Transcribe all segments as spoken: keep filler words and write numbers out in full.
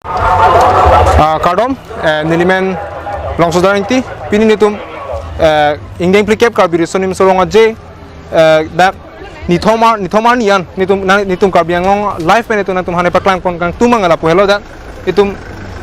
Ah, kardom, eh, nelimen Longsodar Ingti, pini netum, eh, ingdeng phlikep Karbi Riso Nimso Rong Aje, eh, dak nithom ar, nithom arni an, netum, na, netum Karbi Anglong Live pen netum, netum aphan paklang pon kangtung abang lapu helo dak, netum,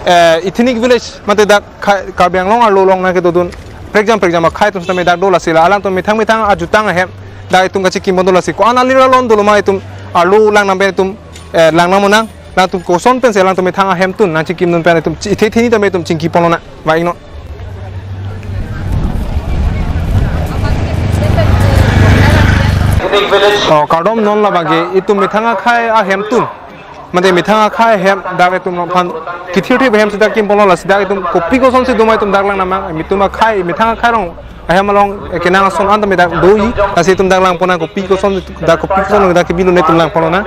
eh, ethnic village, mate dak Kha-, Karbi Anglong arlo along nangkedodun, prekjam prekjam akhai atum sitame dak do lasi la, alangtum methang methang ajutang ahem, dak netum kachikim pon do lasi, ko-an alir alon dolo ma netum arlo langnam pen netum, eh, langnam unang. Alangtum koson pensi alangtum methang ahemtun nangchikimdun pen netum chi-, ithe theni tame netum chingki ponlonang. Vang-iknon. Oh, kardom, non labangke netum methang akhai ahemtun. Mate methang akhai ahem dak netum aphan kithirthip ahem si dak kim ponlo lasi dak netum kopi kosonsi do ma netum dak langnam nang. Netum akhai, methang akhai rong ahem along, eh, kenang ason an tame dak do-i, lasi netum dak lang ponnang, kopi koson, dak kopi koson dak kebilo netum lang ponnang.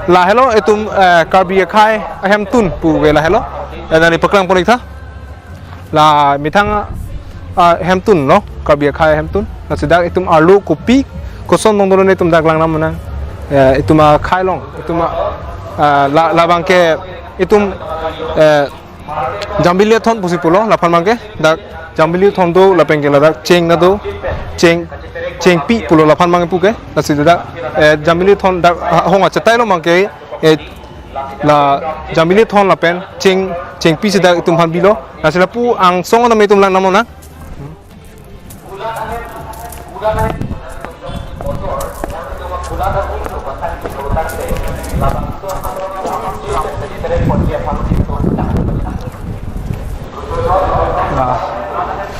La helo netum, eh, Karbi akhai ahemtun pu ke la helo. Eh, nangli paklang pon-ik tha. La methang, ah, ahemtun lo, Karbi akhai ahemtun. Lasi dak netum arlo kopi koson dong dolo netum dak langnam nang. Eh, netum akhai along, netum a, ah, la, labangke netum, eh, Jambili Thon pusi pulo, laphan abangke, dak Jambili Thon do, lapenke ladak cheng na do, cheng, chengpi pulo, laphan abangke puke, lasi dak, eh, Jambili Thon dak, ah, hong achetai lo abangke, eh, la Jambili Thon lapen cheng, chengpi si dak netum aphan bilo, lasi lapu angsong tame netum langnam nang. Ah,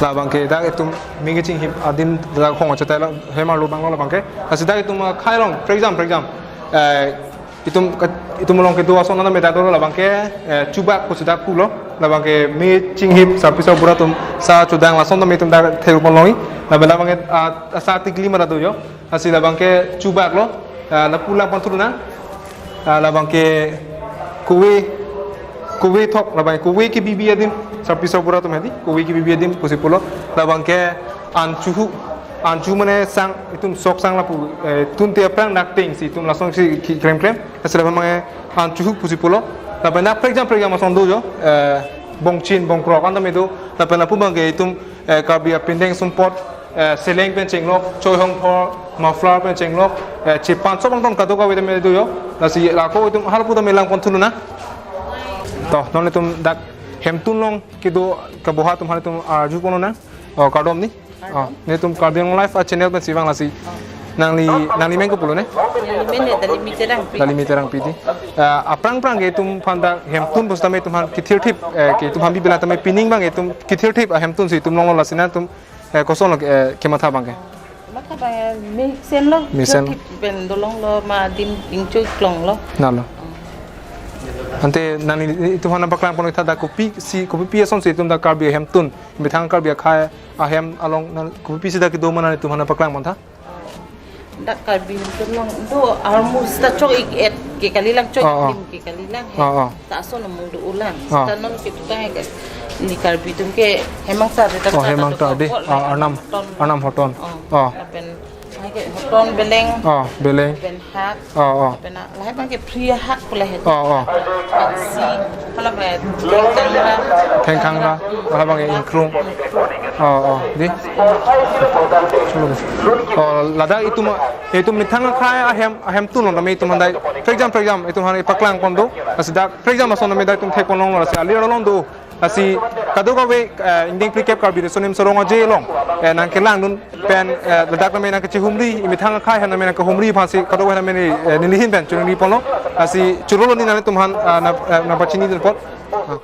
labangke dak netum mingki chinghip adim dak hong achetai lo, hem arlo abang lo labangke. Lasi dak netum, ah, akhai along, prekjam prekjam, eh, netum ka-, netum along kedo ason an tame dak dolo labangke, eh, chubak pusi dak pulo, labangke me chinghip sarpi sarbura atum sa chodang lason tame netum dak thek ponlong-i, lapen labangke, ah, sa tikli mara do jo, lasi labangke chubak lo, ah, lapu lang pon thunang, ah, labangke kove, kove thok, labangke kove kebibi adim, sarpi sarbura atum hedi, kove kebibi adim pusi pulo, labangke an chuhu, an chuhu mane sang, netum sok sang lapu, eh, tunte aphrang dak tengsi netum lasonsi ki-, krem krem. Lasi labang mane an chuhu pusi pulo. Lapen dak prekjam prekjam ason do jo, eh, bongchin, bongkrok an tame do. Lapen lapu abangke netum, eh, Karbi apindeng sumpot, eh, seleng pen chenglok, choi hongphor, muffler pen chenglok, eh, chepan, so abang ton kadokave tame do jo. Lasi lako netum halapu tame lang pon thunang. To, non netum dak hemtun along kedo kaboha atum aphan netum arju ponlonang. Oh, kardom ni. Oh, netum Karbi Anglong Live a channel pensi vang lasi. Nangli, nangli men kopulo ne? Neli men ne Dalimi Terangpi. Dalimi Terangpi di. Ah, aphrang phrang ke netum aphan dak hemtun pusitame netum aphan kithirthip, eh, ke netum aphan bibe la tame pining abang netum kithirthip ahemtun si netum longlo lasi nangtum, eh, koson lo, eh, kematha abangke? Matha abang, eh, mesen lo, mesen. Kithirthip pen dolong lo, ma adim ingchoi klong lo. Na lo. Ante nangli netum aphan paklang pon-ik tha dak kopisi, kopipi asonsi netum dak Karbi ahemtun, methang Karbi akhai ahem along nang kopisi dak kedo ma nangtum aphan paklang pon tha? Dak Karbi ahemtun along do armus ta chok-ik-et ke kalilang, chok-ik, oh, oh, lim ke kalilang he. Oh, oh. Ta ason amung do-olang. Oh. Ta non ke tutang ke ni Karbi atum ke hemang ta de ta. Oh, ta hemang ta de. Kot, ah, arnam, hoton. Arnam hoton. Oh. Oh. Lapen hai ke hoton, beleng. Oh, beleng. Lapen hak. Oh, oh. Lapen lahai abangke phri ahak pu lahai. Oh, oh. Aksi, hala abang thengkang ra. Thengkang ra, hala abangke ingkrung. Oh, oh. Di? Oh, ladak netum, netum methang akhai ahem, ahemtun along tame netum aphan dak prekjam prekjam netum aphan paklang pon do. Lasi dak prekjam ason tame dak netum thek ponlonglo, lasi alir along do. Lasi kadokave, eh, ingdeng phlikep Karbi Riso Nimso Rong Aje along, eh, nangkelangdun pen, eh, ladak tame nangkachihumri, methang akhai ahem tame nangkehumri aphansi kadokave tame, eh, neli ahin pen choningri ponlo. Lasi choro lo ni nangtum aphan, ah, nang, eh, nangpachinidun apot. Ah.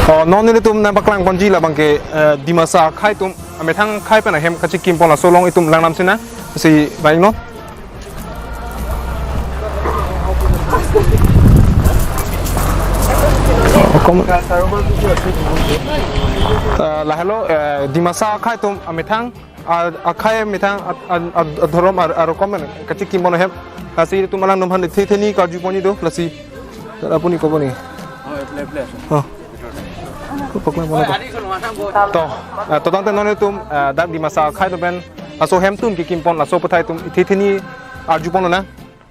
Oh, non nelitum nangpaklang ponji labangke, eh, Dimasa akhai atum, amethang akhai pen ahem kachikim pon laso along netum langnam sinang, si vang-iknon. Uh, lahelo, uh, Dimasa akhai atum amethang, uh, akhai amethang, uh, uh, uh, adhorom ar-, arokom kachikim pon ahem. Lasi itum alang atum aphan thetheni karju ponji do, lasi. Apuni kopo ni? Oh, play, play. Oh. Kopo play pon do. To, uh, to tangte non itum, uh, dak Dimasa akhai atum pen laso ahem atum kekim pon, laso aputhak itum thetheni arju pon na.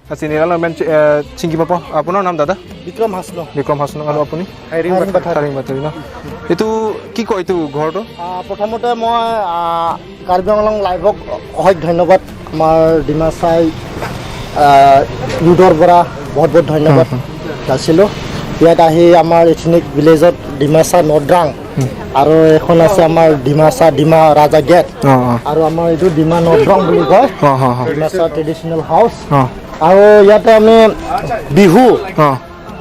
Lasi neli alang pen, eh, chingki ponpo. Apnar nam, dada? Bikram Hasnu. Bikram Hasnu. Aru apuni? Hairing Bathari. Hairing Bathari, no? এইটো কি কয় এইটো ঘৰটো? আহ, প্ৰথমতে মই, আহ, কাৰ্বি আংলং লাইভক অশেষ ধন্যবাদ। আমাৰ ডিমাচাই, আহ, ৰোডৰ পৰা বহুত বহুত ধন্যবাদ যাচিলোঁ। ইয়াত আহি আমাৰ এথনিক ভিলেজত ডিমাচা নদ্ৰাং আৰু এখন আছে আমাৰ ডিমাচা, ডিমা ৰাজা গেট। অ, অ। আৰু আমাৰ এইটো ডিমা নদ্ৰাং বুলি কয়। অ, অ, অ। Dimasa traditional house. অ। আৰু ইয়াতে আমি বিহু, অ।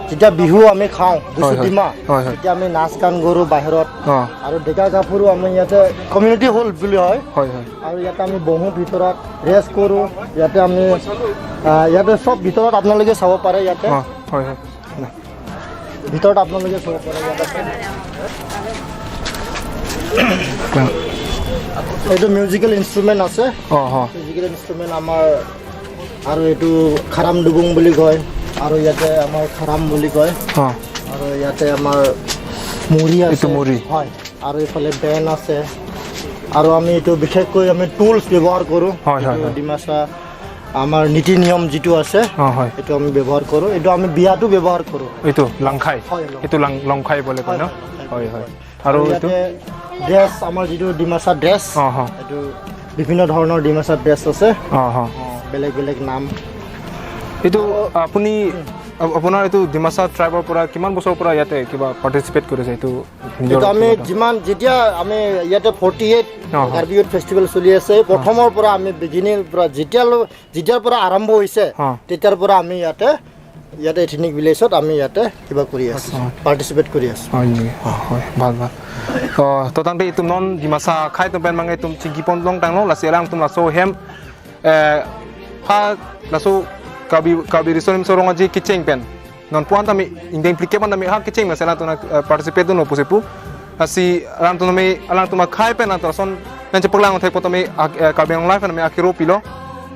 যেতিয়া বিহু আমি খাওঁ, হয়, হয়। ডিমা, হয়, হয়। তেতিয়া আমি নাচ গান কৰোঁ বাহিৰত। অ। আৰু ডেকা গাভৰু আমি ইয়াতে কমিউনিটি হল বুলি হয়। হয়, হয়। আৰু ইয়াতে আমি বহোঁ ভিতৰত, ৰেষ্ট কৰোঁ। ইয়াতে আমি, আহ, ইয়াতে চব ভিতৰত আপোনালোকে চাব পাৰে ইয়াতে। অ, হয়, হয়। ভিতৰত আপোনালোকে চাব পাৰে ইয়াতে। এইটো মিউজিকেল ইনষ্ট্ৰুমেণ্ট আছে। অ, অ। মিউজিকেল ইনষ্ট্ৰুমেণ্ট আমাৰ, আৰু এইটো খাৰাম ডুবুং বুলি কয়, আৰু ইয়াতে আমাৰ খাৰাম বুলি কয়। অ। আৰু ইয়াতে আমাৰ মুৰি আছে। এইটো মুৰি। হয়। আৰু এইফালে বেণ্ড আছে। আৰু আমি এইটো বিশেষকৈ আমি টুলছ ব্যৱহাৰ কৰোঁ। হয়, হয়, এইটো হয়। ডিমাচা আমাৰ নীতি নিয়ম যিটো আছে, অ, হয়। এইটো আমি ব্যৱহাৰ কৰোঁ। এইটো আমি বিয়াতো ব্যৱহাৰ কৰোঁ। এইটো লাংখাই? হয়, লাংখাই। এইটো লাং-, লংখাই বুলি কয়, হয়, ন? হয়, লাংখাই হয়, বুলি হয়। কয়। আৰু আৰু এইটো? ইয়াতে ড্ৰেছ, আমাৰ যিটো ডিমাচা ড্ৰেছ, অ, হ। এইটো বিভিন্ন ধৰণৰ ডিমাচা ড্ৰেছ আছে। অ, হ। অ, বেলেগ বেলেগ নাম। এইটো আপুনি, আপ-, আপোনাৰ এইটো ডিমাচা ট্ৰাইবৰ পৰা কিমান বছৰৰ পৰা ইয়াতে কিবা পাৰ্টিচিপেট কৰিছে এইটো? নিজৰ এইটো আমি কিবা এটা? যিমান, যেতিয়া আমি ইয়াতে ফৰ্টি এইট অ, হ। কাৰ্বি ইউথ ফেষ্টিভেল চলি আছে, অ। প্ৰথমৰ পৰা আমি বিগিনিং পৰা যেতিয়ালৈ যেতিয়াৰ পৰা আৰম্ভ হৈছে, অ। তেতিয়াৰ পৰা আমি ইয়াতে, ইয়াতে এথনিক ভিলেজত আমি ইয়াতে কিবা কৰি আছোঁ, অ। পাৰ্টিচিপেট কৰি আছোঁ। হয় নেকি? অ, হয়, ভাল, ভাল। অ, to tangte itum non Dimasa akhai atum pen mang itum chingki pon longtanglo, lasi alangtum laso ahem, eh, ha laso Karbi, Karbi Riso Nimso Rong Aje kecheng pen. Non puan tame, ingdeng phlikep an tame, ha kecheng mesen alangtum, eh, participate dunlo pusi pu. Lasi alangtum tame, alangtum akhai pen alangtum ason nangchepaklang thek pu tame, ak-, eh, Karbi Anglong Live tame akero pilo.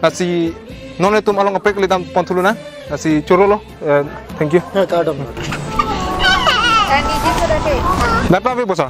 Lasi non itum along apek le dam pon thulo na. Lasi chorolo. Eh, thank you. Ya, kardom. Dapa be bosa.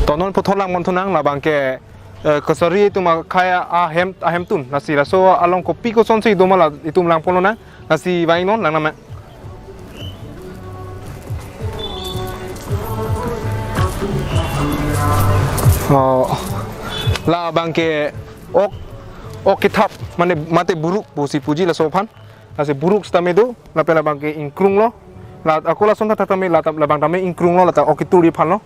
To non puthot lang mon thunang labang ke eh, kachari atum akhei ahem, ahemtun. Lasi laso along kopi kosonsi doma la itum langponlonang. Lasi vang-iknon, langnang ma. Oh, labangke ok, ok kethap, mane mate buruk pusi puji laso aphan. Lasi buruk sitame do, lapen labangke ingkrunglo. La ako lason tha tame la, labang tame ingkrunglo, la ta ok keturi aphanlo.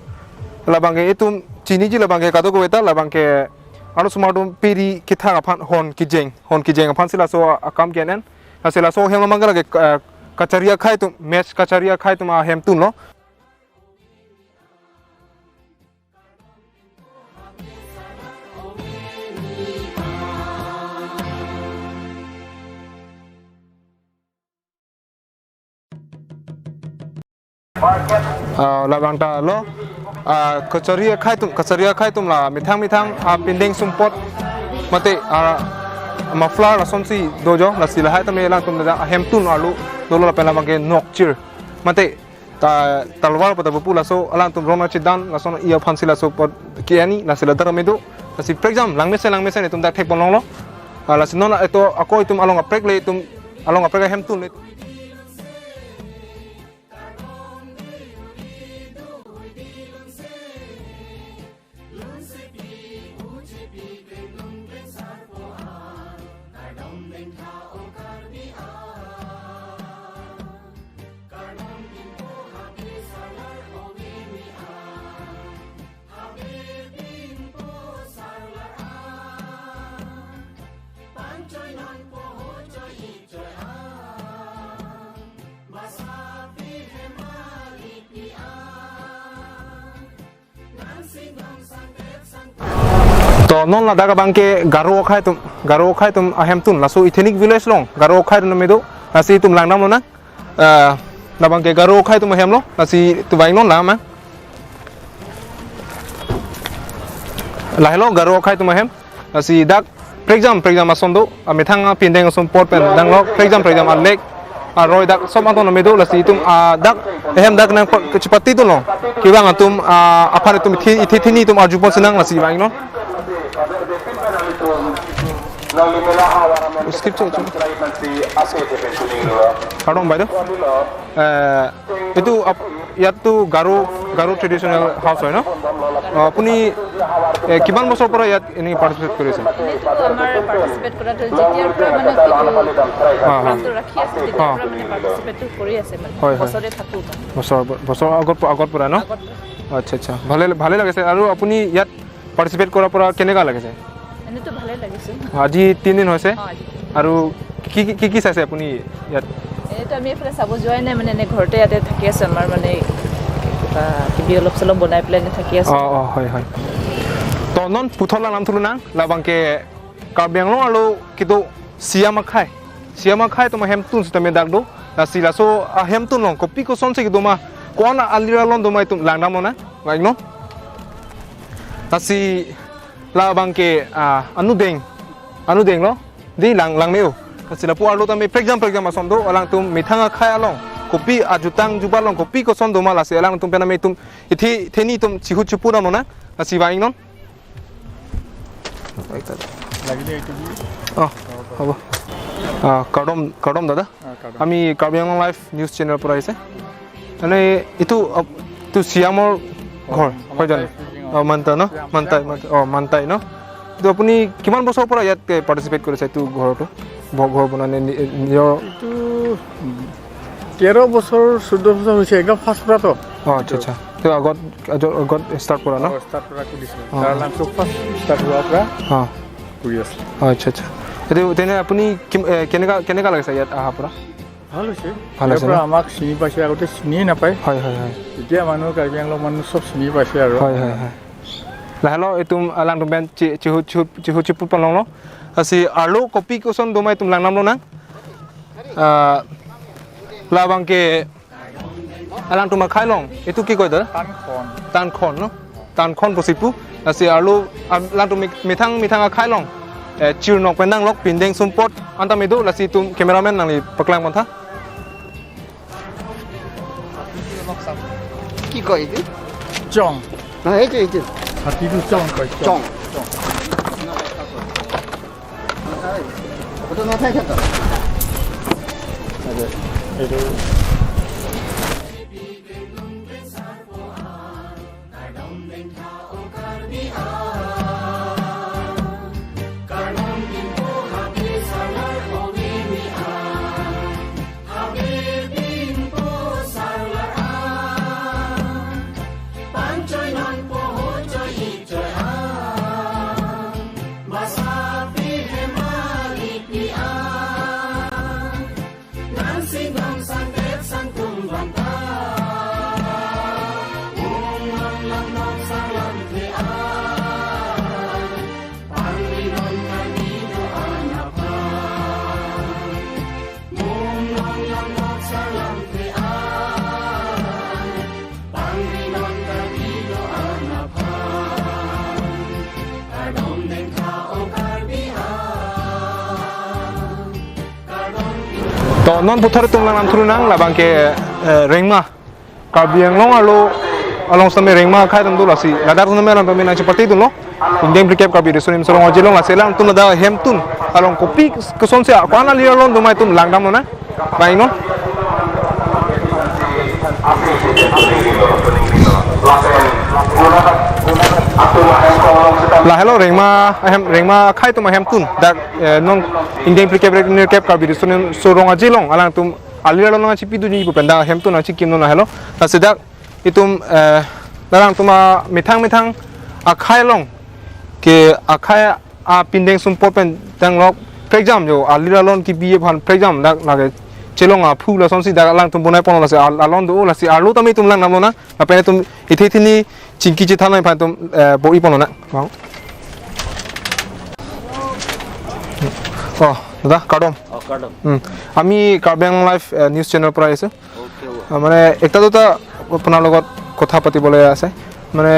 Labangke itum chiniji labangke kadokave ta, labangke arlosomar atum peri kethak aphan, hon kejeng, hon kejeng aphansi laso akam ke-en. Lasi laso ahem labangke lake, eh, kachari akhei atum, mech kachari akhei atum ahemtunlo. Ah, labang ta lo, ah, kachari akhei atum, kachari akhei atum la methang methang, ah, pindeng sumpot mate, ah, muffler lasonsi dojo, lasi lahai tame alangtum dak ahemtun arlo dolo lapen labangke nokchir mate ta talwar pu ta pu laso alangtum rong achidan lason iya aphansi laso apot ke-en, lasi ladak tame do. Lasi prekjam langmesen langmesen itum dak thekponlonglo. Ah, lasi non ito ako itum along kaprek le itum, along kaprek ahemtun le. To non ladak abangke Garo akhei atum, Garo akhei atum ahemtun, laso ethnic village along Garo akhei atum tame do, lasi itum langdamlonang. Eh, labangke Garo akhei atum ahemlo, lasi itum vang-iknon, langnang ma. Lahelo Garo akhei atum ahem. Lasi dak prekjam prekjam ason do, amethang apindeng asumpot pen danglo, prekjam prekjam alek, aroi dak som aton tame do, lasi itum, ah, dak ahem dak nangpa-, kachipatitulong. Kevang atum, ah, aphan itum ithi, ithi thini itum arjupon sinang, lasi vang-iknon. Skip chok, chok. Pardon, বাইদেউ। Eh, এইটো আপ-, ইয়াততো গাৰো, Garo traditional house হয় ন? অ, আপুনি, এ, কিমান বছৰৰ পৰা ইয়াত এনেকৈ পাৰ্টিচিপেট কৰি আছে? এনেইতো আমাৰ পাৰ্টিচিপেট কৰাটো যেতিয়াৰ পৰা মানে কি এইটো হা, হা। প্ৰগ্ৰামটো ৰাখি আছে, তেতিয়াৰ হা। পৰা মানে পাৰ্টিচিপেটটো কৰি আছে মানে। হয়, হয়। বছৰে থাকোঁ মানে। বছৰ, বছৰ আগৰ পৰা, আগৰ পৰা ন? আগৰ পৰা। আচ্ছা, আচ্ছা। ভালে, ভালে লাগিছে। আৰু আপুনি ইয়াত পাৰ্টিচিপেট কৰাৰ পৰা কেনেকুৱা লাগিছে? এনেতো ভালে লাগিছে। আজি তিনিদিন হৈছে? অ, আজি তিনিদিন। আৰু কি, কি, কি, কি চাইছে আপুনি ইয়াত? এইটো আমি এইফালে চাব যোৱাই নাই, মানে, এনে ঘৰতে ইয়াতে থাকি আছো, আমাৰ, মানে, কিবা কিবি অলপ চলপ বনাই পেলাই এনে থাকি আছো। অ, অ, হয়, হয়। To non puthot langdamthu lonang, labangke Karbi Anglong arlo kedo Siam akhei, Siam akhei atum ahemtun sitame dak do. Lasi laso ahemtun along kopi kosonsi kedo ma, ko-an alir along do ma itum langdamlonang, vang-iknon. Lasi labangke, ah, anudeng, anudenglo. Dei lang, lang me-o. Lasi lapu arlo tame prekjam prekjam ason do, alangtum methang akhei along kopi ajutang jubat along kopi koson do ma, lasi alangtum pen tame itum ithi theni itum chihu chipu damlonang, lasi vang-iknon. লাগিলে এইটো দি। অ, হ'ব। আহ, কাৰ্ডম, কাৰ্ডম দাদা। আহ, কাৰ্ডম। আমি Karbi Anglong live news চেনেলৰ পৰা আহিছে। মানে এইটো, আহ, এইটো চিয়ামৰ ঘৰ, অ, হয় জানো? মান্তাই ফিজিং, অ। অ, মান্তা ন? চিয়াম, মান্তাই, চিয়াম। মান্তা, অ, মান্তাই ন? এইটো আপুনি কিমান বছৰৰ পৰা ইয়াত, এ, পাৰ্টিচিপেট কৰিছে এইটো ঘৰটো? ভ-, ঘৰ বনাই নি-, নি-, নিজৰ এইটো তেৰ বছৰ, চৈধ্য বছৰ হৈছে, একদম ফাৰ্ষ্ট পৰা তো। অ, আচ্ছা, আচ্ছা। তো আগত, আগত, আগত ষ্টাৰ্ট কৰা ন? অ, ষ্টাৰ্ট কৰা কৰিছিলো। অ। তাৰ লাঞ্চটো ফাৰ্ষ্ট ষ্টাৰ্ট হোৱাৰ পৰা অ। কৰি আছো। অ, আচ্ছা, আচ্ছা। এইটো তেনে আপুনি কিম-, এ, কেনেকা, কেনেকা লাগিছে ইয়াত অহাৰ পৰা? ভাল হৈছে। ভাল ইয়াৰ হৈছে পৰা ন? আমাক চিনি পাইছে, আগতে চিনিয়ে নাপায়। হয়, হয়, হয়। এতিয়া মানুহ, কাৰ্বি আংলং মানুহ চব চিনি পাইছে আৰু। হয়, হয়, হয়। Lahelo itum alangtum pen chi-, chihu, chihu, chihu chipu ponlonglo. Lasi arlo kopi koson do ma itum langdamlonang. Ah, labangke alangtum akhei along, এইটো কি কয় দাদা? টানখন। টানখন ন? টানখন pusi pu. Lasi arlo, ah, alangtum mi-, methang methang akhei along, eh, chirnok pen danglok, pindeng sumpot anta me do, lasi itum cameraman nangli paklang pontha. কি কয় এইটো? চং। নহয়, এইটো, এইটো। হাতীটো চং কয়, চং। চং। চং। To non puthot itum lang nangthu nang labang ke, eh, Rengma. Karbi Anglong arlo along sitame Rengma akhei atum do lasi. Ladak atum alangtum nangchepate dunlo. Ingdeng phlikep Karbi Riso Nimso Rong Aje Long lasi alangtum ladak ahemtun along kopi kosonsi ko-an alir alon do ma itum langdamlo na. Bang non. Lahelo Rengma ahem, Rengma akhei atum ahemtun. Dak, eh, non ingdeng phlikep ingdeng phlikep Karbi Riso Nimso Rong Aje Long alangtum alir alon nangchipidunji pu pen dak ahemtun nangchikimdun lahelo. Lasi dak itum, eh, alangtum amethang methang akhei along ke akhei apindeng sumpot pen tanglo prekjam jo alir alon kibi aphan prekjam dak lake chelong aphu lasonsi dak alangtum bonai ponlo lasi al-, alon do lasi arlo tame itum langdamlo na lapen itum ithe thini chingki chethan aphan itum, eh, bor-i ponlo na. Wow. Oh, দাদা, kardom. Oh, kardom. Hmm. আমি Karbi Anglong live, eh, news channel পৰা আহিছো। Okay, হ'ব। আহ, মানে একটা দুটা আপোনাৰ লগত কথা পাতিবলৈ আছে। মানে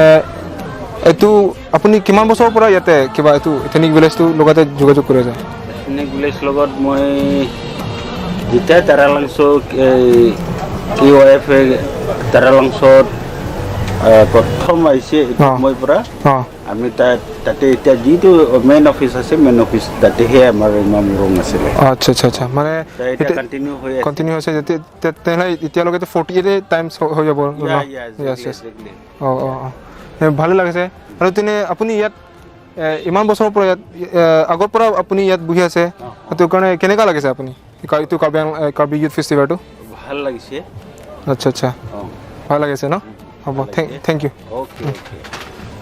এইটো আপুনি কিমান বছৰৰ পৰা ইয়াতে কিবা এইটো এথেনিক ভিলেজটো লগতে যোগাযোগ কৰি আছে? এথেনিক ভিলেজ লগত মই যেতিয়া তাৰালাংচ', এই ই ৱাই এফ এ তাৰালাংচত, আহ, প্ৰথম আহিছে এইটো অ। সময়ৰ পৰা। অ। আমি তাত, তাতে এতিয়া যিটো মেইন অফিচ আছে, মেইন অফিচ তাতেহে আমাৰ ইমাম ৰং আছিলে। আচ্ছা, আচ্ছা, আচ্ছা। মানে তাই এতিয়া এতিয়া কণ্টিনিউ হৈ আছে। কণ্টিনিউ হৈছে যেতিয়া, তে-, তেনেহ'লে এতিয়ালৈকে তো ফৰ্টি এইট টাইমছ হৈ, হৈ যাব ন? ইয়া, ইয়া, য়েছ, একজেক্টলি, য়েছ। একজেক্টলি। অ, অ, অ। এ, ভালে লাগিছে। আৰু তেনে আপুনি ইয়াত, এ, ইমান বছৰৰ পৰা ইয়াত, এ, আগৰ পৰা আপুনি ইয়াত বহি আছে। অ, অ। সেইটো কাৰণে কেনেকা লাগিছে আপুনি? এই কা-, এইটো কাৰ্বি আং-, এ, কাৰ্বি ইউথ ফেষ্টিভেলটো? ভাল লাগিছে। আচ্ছা, আচ্ছা। অ। ভাল লাগিছে ন? উম, হ'ব, ভাল থেংক, লাগিছে। Thank you. Okay, um. Okay.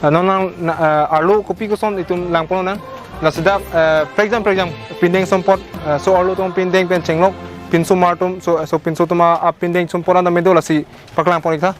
আ, non nang, na, a, arlo kopi koson itum langpon nang. Lasi dak, a, prekjam prekjam pindeng sumpot, a, so arlo atum pindeng pen chenglok, pinsomar atum, so, so pinso atum a, apindeng sumpot anta medo lasi paklangpon ik tha.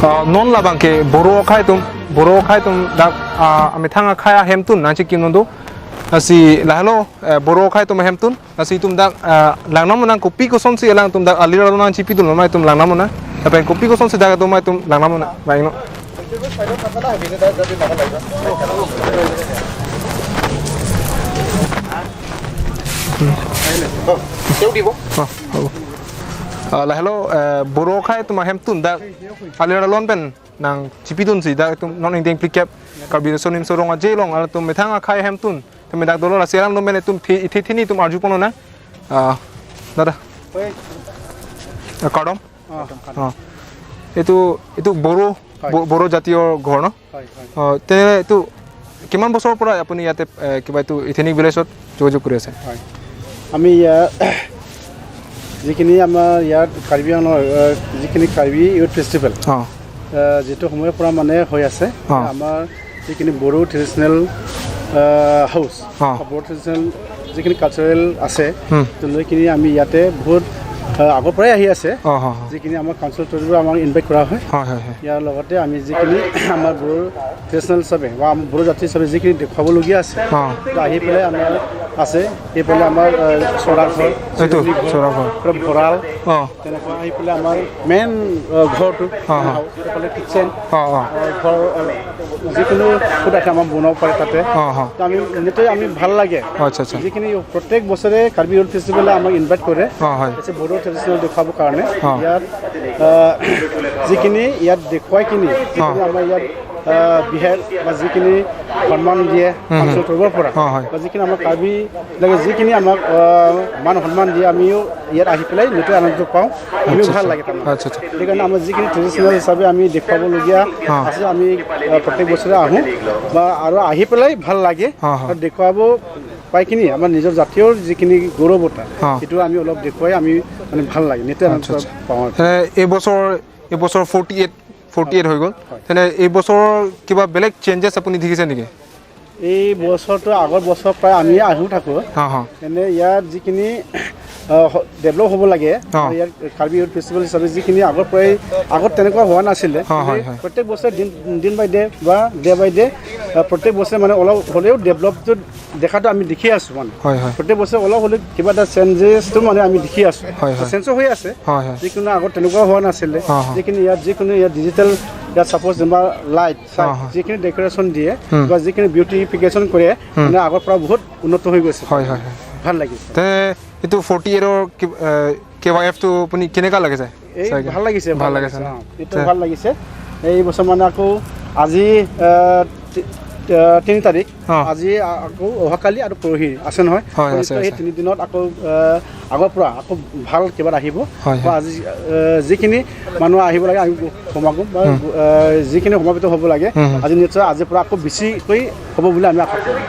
Ah, non labang ke Boro akhei atum, Boro akhei atum dak, ah, amethang akhei ahemtun nangchikimdun do. Lasi lahelo, eh, Boro akhei atum ahemtun. Lasi itum dak, ah, langnang monang kopi kosonsi alangtum dak alir along nangchipidunlo ma itum langnang monang. Lapen kopi kosonsi dak atum ma itum langnang monang. Bang non. Ah, habo. Ah, lahelo, eh, Boro akhei atum ahemtun dak alir along pen nangchipidunsi dak itum non ingdeng phlikep Karbi Riso Nimso Rong Aje Long alangtum methang akhei ahemtun. Tumi dak dolo lasi alangtum pen itum thi-, ithi thini itum arjupon nang. Ah, dada. Ah, kardom. অ। অ। এইটো, এইটো বড়ো, হয়। ব-, বড়ো জাতীয় ঘৰ ন? হয়, হয়। অ, তে এইটো কিমান বছৰৰ পৰা আপুনি ইয়াতে, এ, কিবা এইটো ইথেনিক ভিলেজত যোগাযোগ কৰি আছে? হয়। আমি ইয়াত যিখিনি আমাৰ ইয়াত কাৰ্বি আংলঙৰ, এ, যিখিনি কাৰ্বি ইউথ ফেষ্টিভেল, অ। এ, যিটো সময়ৰ পৰা মানে হৈ আছে, অ। আমাৰ যিখিনি বড়ো ট্ৰেডিশ্যনেল, আহ, হাউচ, অ। বা বড়ো ট্ৰেডিশ্যনেল যিখিনি কালচাৰেল আছে, হুম। তো লৈ কিনি আমি ইয়াতে বহুত, আহ, আগৰ পৰাই আহি আছে। অ, হ, হ। যিখিনি আমাৰ কাউন্সিলৰ তৰফৰ পৰা আমাক ইনভাইট কৰা হয়। হয়, হয়, হয়। ইয়াৰ লগতে আমি যিখিনি আমাৰ বড়ো ট্ৰেডিশ্যনেল হিচাপে বা আমাৰ বড়ো জাতি হিচাপে যিখিনি দেখুৱাবলগীয়া আছে, অ। তো আহি পেলাই আমাৰ আছে, এইফালে আমাৰ, আহ, চৰা ঘৰ, এইটো চিলনী ঘৰ, চৰা ঘৰ। পুৰা ভঁৰাল, অ। তেনেকুৱা আহি পেলাই আমাৰ মেইন, আহ, ঘৰটো, অ, অ। হাউচ, এইফালে কিটচেন, অ, অ। আহ, ঘৰ, আহ, যিকোনো ফুড আইটেম আমাৰ বনাব পাৰে তাতে। অ, অ। তো আমি নিশ্চয় আমি ভাল লাগে। আচ্ছা, আচ্ছা। যিখিনি প্ৰত্যেক বছৰে কাৰ্বি ইউথ ফেষ্টিভেলে আমাক ইনভাইট কৰে, অ, হয়। এছে বড়ো ট্ৰেডিশ্যনেল দেখুৱাবৰ কাৰণে। অ। ইয়াত, আহ, যিখিনি ইয়াত দেখুৱাই কিনি, অ। যিখিনি আমাৰ ইয়াত, আহ, বিহেভ বা যিখিনি সন্মান দিয়ে, হুম, হুম। কাউন্সিলৰ তৰফৰ পৰা, অ, হয়। বা যিখিনি আমাৰ কাৰ্বি লাগে যিখিনি আমাক, আহ, মান সন্মান দিয়ে, আমিও ইয়াত আহি পেলাই নতুন আনন্দ পাওঁ, আমিও আচ্ছা, ভাল আচ্ছা। লাগে তাৰমানে। আচ্ছা, আচ্ছা। সেইকাৰণে আমাৰ যিখিনি ট্ৰেডিশ্যনেল হিচাপে আমি দেখুৱাবলগীয়া অ। আছে, আমি, আহ, প্ৰত্যেক বছৰে আহোঁ বা আৰু আহি পেলাই ভাল লাগে। অ, অ। আৰু দেখুৱাব পাই কিনি আমাৰ নিজৰ জাতীয় যিখিনি গৌৰৱতা, অ। সেইটো আমি অলপ দেখুৱাই আমি মানে ভাল লাগে, নিশ্চয় আনন্দ আচ্ছা, আচ্ছা। পাওঁ আৰু। এ, এইবছৰ, এইবছৰ ফৰ্টি এইট, ফৰ্টি এইট হৈ গ'ল। হয়। তেনে এইবছৰ কিবা বেলেগ চেঞ্জেছ আপুনি দেখিছে নেকি? এই বছৰটো আগৰ বছৰ প্ৰায় আমি আহি থাকোঁ। হা, হা। এনে ইয়াত যিখিনি, আহ, হ-, ডেভেলপ হ'ব লাগে, হা। আৰু ইয়াত কাৰ্বি ইউথ ফেষ্টিভেল হিচাপে যিখিনি আগৰ পৰাই, আগত তেনেকুৱা হোৱা নাছিলে। হা, হয়, হয়। প্ৰত্যেক বছৰে দিন, দিন বাই ডে বা ডে বাই ডে, আহ, প্ৰত্যেক বছৰে মানে অলপ হ'লেও ডেভেলপটো দেখাটো আমি দেখি আছোঁ মানে। হয়, হয়। প্ৰত্যেক বছৰে অলপ হ'লেও কিবা এটা চেঞ্জেছটো মানে আমি দেখি আছোঁ। হয়, হয়। চেঞ্জো হৈ আছে। হয়, হয়। যিকোনো আগত তেনেকুৱা হোৱা নাছিলে। হা, হা। যিখিনি ইয়াত, যিকোনো ইয়াত ডিজিটেল, ইয়াত ছাপ'জ যেনিবা লাইট, চাই, অ, হয়। যিখিনি ডেক'ৰেশ্যন দিয়ে, হুম। বা যিখিনি বিউটিফিকেশ্যন কৰে, হুম। মানে আগৰ পৰা বহুত উন্নত হৈ গৈছে। হয়, হয়, হয়। ভাল লাগিছে। তে এইটো ফৰ্টি এইটৰ কি-, এ, কে ৱাই এফটো আপুনি কেনেকা লাগিছে? এই চাই কিনে? ভাল লাগিছে, ভাল ভাল লাগিছে লাগিছে, ন? অ, এইটো তে ভাল লাগিছে। এই বছৰ মানে আকৌ আজি, এ, তি-, এ, তিনি তাৰিখ, অ। আজি আ-, আকৌ অহাকালি আৰু পৰহি আছে নহয়? হয়, পৰহি আছে, তো সেই আছে। তিনি দিনত আকৌ, এ, আগৰ পৰা আকৌ ভাল কিবা এটা আহিব। হয়, তো হয়। আজি, এ, যিখিনি মানুহ আহিব লাগে, আমি সমাগম বা, হুম। এ, যিখিনি সমাবেত হ'ব লাগে, হুম, হুম। আজি নিশ্চয় আজিৰ পৰা আকৌ বেছিকৈ হ'ব বুলি আমি আশা কৰোঁ।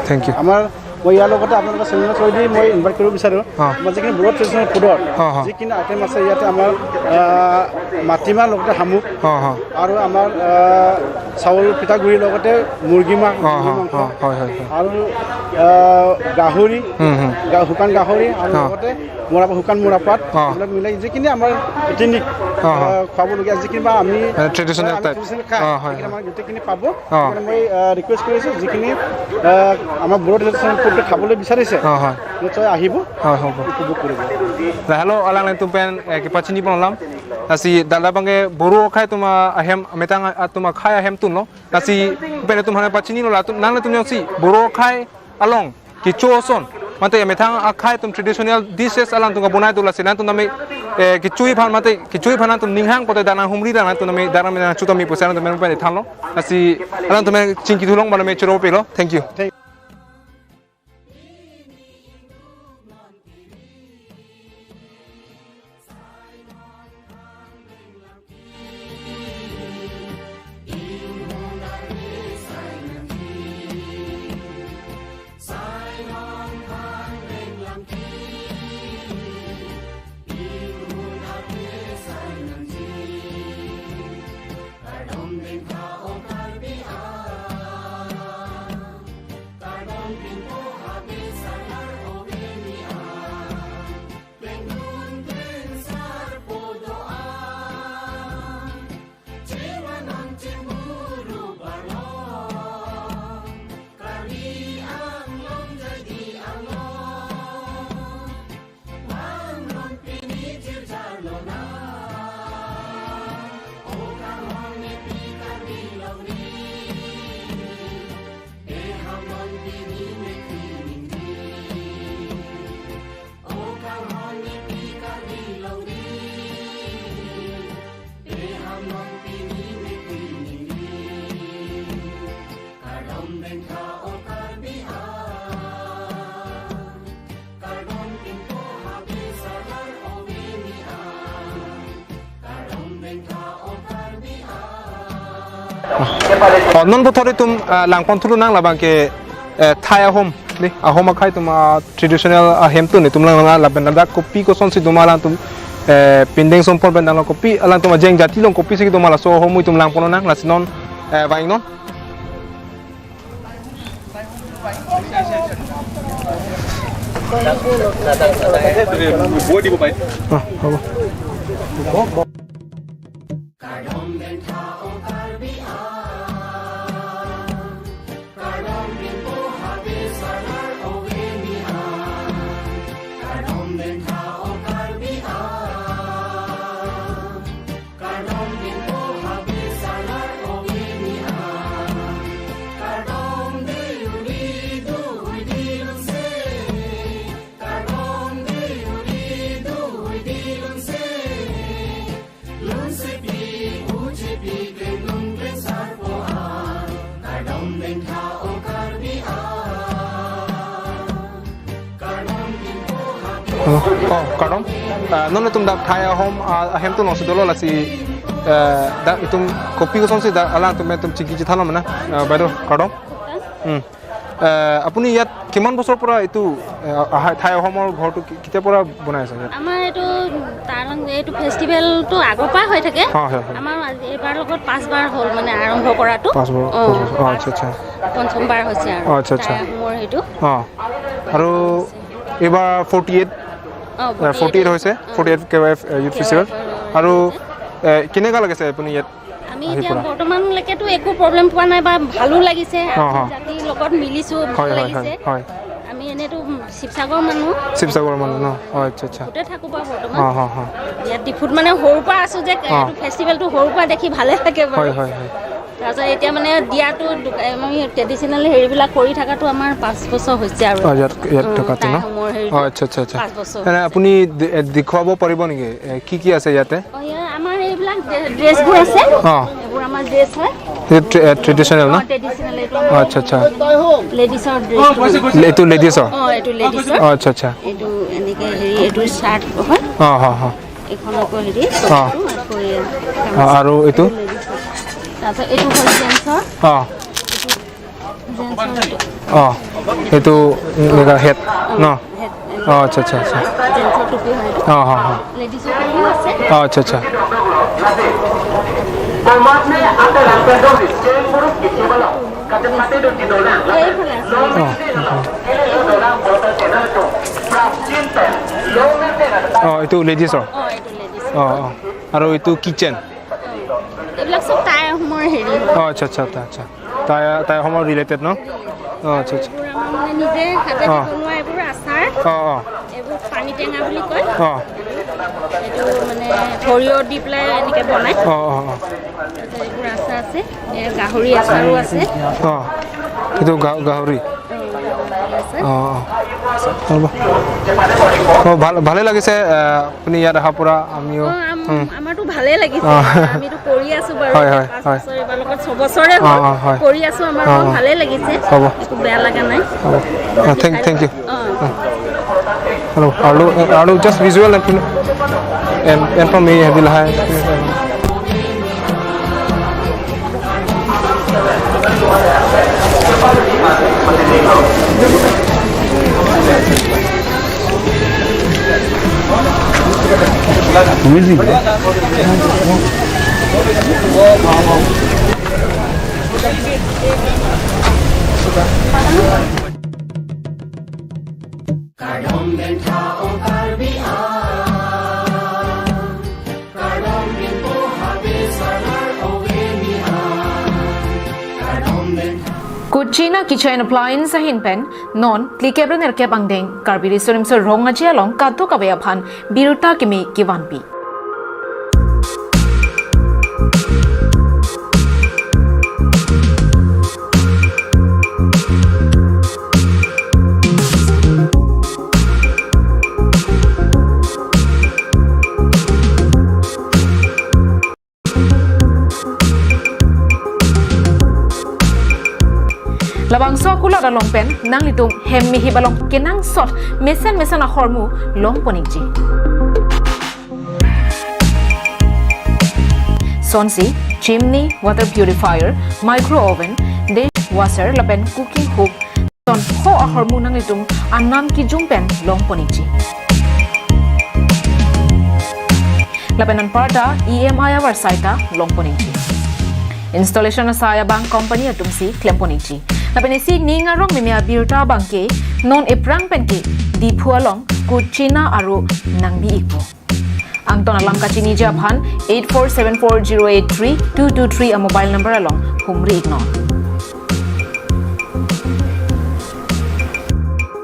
Thank you. আমাৰ, মই ইয়াৰ লগতে আপোনালোকৰ চেনেলৰ থ্ৰুৱেদি মই ইনভাইট কৰিব বিচাৰোঁ। অ। আমাৰ যিখিনি বড়ো ট্ৰেডিশ্যনেল ফুডৰ অ, অ। যিখিনি আইটেম আছে, ইয়াতে আমাৰ, এ, মাটিমাহ লগতে শামুক অ, অ। আৰু আমাৰ, এ, চাউল পিঠাগুড়িৰ লগতে মুৰ্গী মাংস, অ, মুৰ্গী অ, মাংস অ, হয়, হয়, হয়। আৰু, এ, গাহৰি, হুম, হুম। গা-, শুকান গাহৰি আৰু অ। লগতে মৰা, শুকান মৰাপাত, অ। এইবিলাক মিলাই যিখিনি আমাৰ এথেনিক, অ, অ। আহ, খুৱাবলগীয়া যিখিনি বা আমি, এ, ট্ৰেডিশ্যনেল আমি টাইপ। ট্ৰেডিশ্যনেল খাই, অ, হয়, সেইখিনি হয়। আমাৰ গোটেইখিনি পাব। অ। সেইকাৰণে মই, আহ, ৰিকুৱেষ্ট কৰিছোঁ, যিখিনি, আহ, আমাৰ বড়ো ট্ৰেডিশ্যনেল ফুডটো খাবলৈ বিচাৰিছে, অ, হয়। নিশ্চয় আহিব, হয়, হ'ব। উপভোগ কৰিব। Lahelo alanglitum pen, eh, kepachini pon alam. Lasi dala abangke Boro akhei atum ahem, ametang atum akhei ahemtun lo. Lasi pen atum aphan pachinilo, latum, nanglitum jongsi Boro akhei along kecho ason, mate methang akhei atum traditional dishes alangtum kabonai do, lasi nangtum tame, eh, kecho-i aphan, mate kecho-i aphan nangtum ninghang pote, dana humri dana nangtum tame, dana me nangchu tame pusi nangtum pen pen thanlo. Lasi alangtum chingki thulong, mane me choro pelo. Thank you. Oh, non puthot itum, ah, langpon thulonang labang ke, eh, Thai ahom, dei, ahom akhei atum, ah, traditional ahemtun itum lang lang lapen ladak kopi kosonsi doma alangtum, eh, pindeng sompon pen dang kopi alangtum ajeng jati along kopisi doma laso ahom itum langponlonang lasi non, eh, vangnon. Ah, habo. Oh, oh, kardom. Ah, non itum dak Thai ahom, ah, ahemtun alongsi dolo lasi, eh, dak itum kopi kosonsi dak alangtum itum chingki chethanlo mane. Ah, বাইদেউ, kardom. Hmm. Eh, আপুনি ইয়াত কিমান বছৰ পৰা এইটো, eh, আহা-, Thai ahom-ৰ ঘৰটো কি-, কেতিয়াৰ পৰা বনাই আছে ইয়াত? আমাৰ এইটো তাৰাং, এইটো ফেষ্টিভেলটো আগৰ পৰা হৈ থাকে। হয়, হয়, হয়। আমাৰ আজি এইবাৰ লগত পাঁচবাৰ হ'ল, মানে, আৰম্ভ কৰাটো। পাঁচবাৰ, অ, পাঁচবাৰ। অ, পাঁচ, আচ্ছা, আচ্ছা। পঞ্চমবাৰ হৈছে আৰু। অ, আচ্ছা, আচ্ছা। তাই মোৰ সেইটো। অ। আৰু এইবাৰ ফৰ্টি এইট, অ, এ, ফৰ্টি এইট ফৰ্টি এইট হৈছে, অ। Forty eight K Y F, এ, youth K Y F festival. আৰু, এ, কেনেকা লাগিছে আপুনি ইয়াত আমি আহি এতিয়া পৰা? বৰ্তমানলৈকেতো একো প্ৰব্লেম পোৱা নাই বা ভালো লাগিছে। অ, অ। জাতিৰ লগত মিলিছো, ভাল হয়, হয়, লাগিছে। হয়, হয়। আমি এনেতো শিৱসাগৰ মানুহ। শিৱসাগৰ মানুহ ন? অ, আচ্ছা, আচ্ছা। গোটেই থাকো বা বৰ্তমান। অ, অ, অ। ইয়াত ডিফুত মানে সৰুৰ পৰা আছো যে, অ। এইটো ফেষ্টিভেলটো সৰুৰ পৰা দেখি ভালে লাগে বাৰু। হয়, হয়, হয়। তাৰপিছত এতিয়া মানে দিয়াটো দোকা-, আমি ট্ৰেডিশ্যনেল হেৰিবিলাক কৰি থকাটো আমাৰ পাঁচ বছৰ হৈছে আৰু। অ, ইয়াত, ইয়াত উম, থকাটো তাই ন? আহোমৰ হেৰিটো অ, আচ্ছা, আচ্ছা, আচ্ছা। পাঁচ বছৰ এনে হৈছে। আপুনি দে-, এ, দেখুৱাব পাৰিব নেকি? এ, কি কি আছে ইয়াতে? অ, ইয়াত আমাৰ এইবিলাক ড্ৰে-, ড্ৰেছবোৰ আছে। অ। এইবোৰ আমাৰ ড্ৰেছ হয়। এইটো ট্ৰে-, এ, ট্ৰেডিশ্যনেল ন? অ, ট্ৰেডিশ্যনেল এইটো অ, আমাৰ আচ্ছা, আচ্ছা। লেডিছৰ ড্ৰেছটো। লে-, এইটো লেডিছৰ? অ, এইটো লেডিছৰ। অ, আচ্ছা, আচ্ছা। এইটো এনেকে হেৰি, এইটো চাৰ্ট হয়। অ, হ, হ। এইখন আকৌ হেৰি, অ। টপটো, আকৌ এয়া অ, আৰু এইটো? লেডিছৰ। তাৰপিছত এইটো হ'ল জেন্টছৰ। অ। জেন্টছৰ এইটো। অ, এইটো এনেকা হেড ন? হেড, অ, আচ্ছা, আচ্ছা, আচ্ছা। জেন্টছৰ টুপি হয় এইটো। অ, হ, হ। লেডিছৰ টুপিও আছে। অ, আচ্ছা, আচ্ছা। এইফালে আছে। অ, অ। অ, এইটো লেডিছৰ? অ, এইটো লেডিছৰ। অ, অ। আৰু এইটো কিচেন? এইবিলাক চব টাই আহোমৰ হেৰি হয়। অ, আচ্ছা, আচ্ছা, আচ্ছা, আচ্ছা। টাই, টাই আহোমৰ ৰিলেটেড ন? অ, আচ্ছা, আচ্ছা। এইবোৰ আমাৰ মানে নিজে হাতে অ। বনোৱা এইবোৰ আচাৰ। অ, অ। এইবোৰ পানী টেঙা বুলি কয়। অ। এইটো মানে সৰিয়হ দি পেলাই এনেকে বনায়। অ, অ, অ। তাৰপিছত এইবোৰ আচাৰ আছে। এ, গাহৰি আচাৰো আছে। অ। এইটো গা-, গাহৰি? অ, গাহৰি আছে। অ, অ। হ'ব। অ, ভাল, ভালে লাগিছে, আহ, আপুনি ইয়াত অহাৰ পৰা আমিও, অ, আম-, উম। আমাৰতো ভালেই লাগিছে। অ। আমিতো কৰি আছো বাৰু, হয়, হয়, পাঁচ হয়। বছৰ, এইবাৰ লগত ছবছৰে অ, হ'ল। অ, হয়। কৰি আছো, আমাৰ অ, বৰ অ। ভালেই লাগিছে। হ'ব। একো বেয়া লগা নাই। হ'ব। অ, থেংক, থেংক ইউ। অ। অ। আৰু, আৰু, আৰু just visual and, and, and from me, heavy লাহাই। Kochi na Kitchen Appliance ahin pen non phlikep ra nerkep angdeng Karbi Riso Nimso Rong Aje along kadokave aphan birta kimi kevanpi. Labangso akulat along pen nanglitum hem mehip along kenangsot mesen mesen ahormu longpon ikji. Lasonsi chimney, water purifier, micro oven, dish washer lapen cooking hook, son ho ahormu nanglitum anam kijum pen longpon ikji. Lapen anparta E M I avarsai ta longpon ikji. Installation asai abang company atumsi klempon ikji. Lapen isi ning arong meme abirta abangke non ephrang penke Diphu along kuchina aro nangbi ikpo. Angton alam kachiniji aphan eight four seven four zero eight three two two three a mobile number along humri iknon.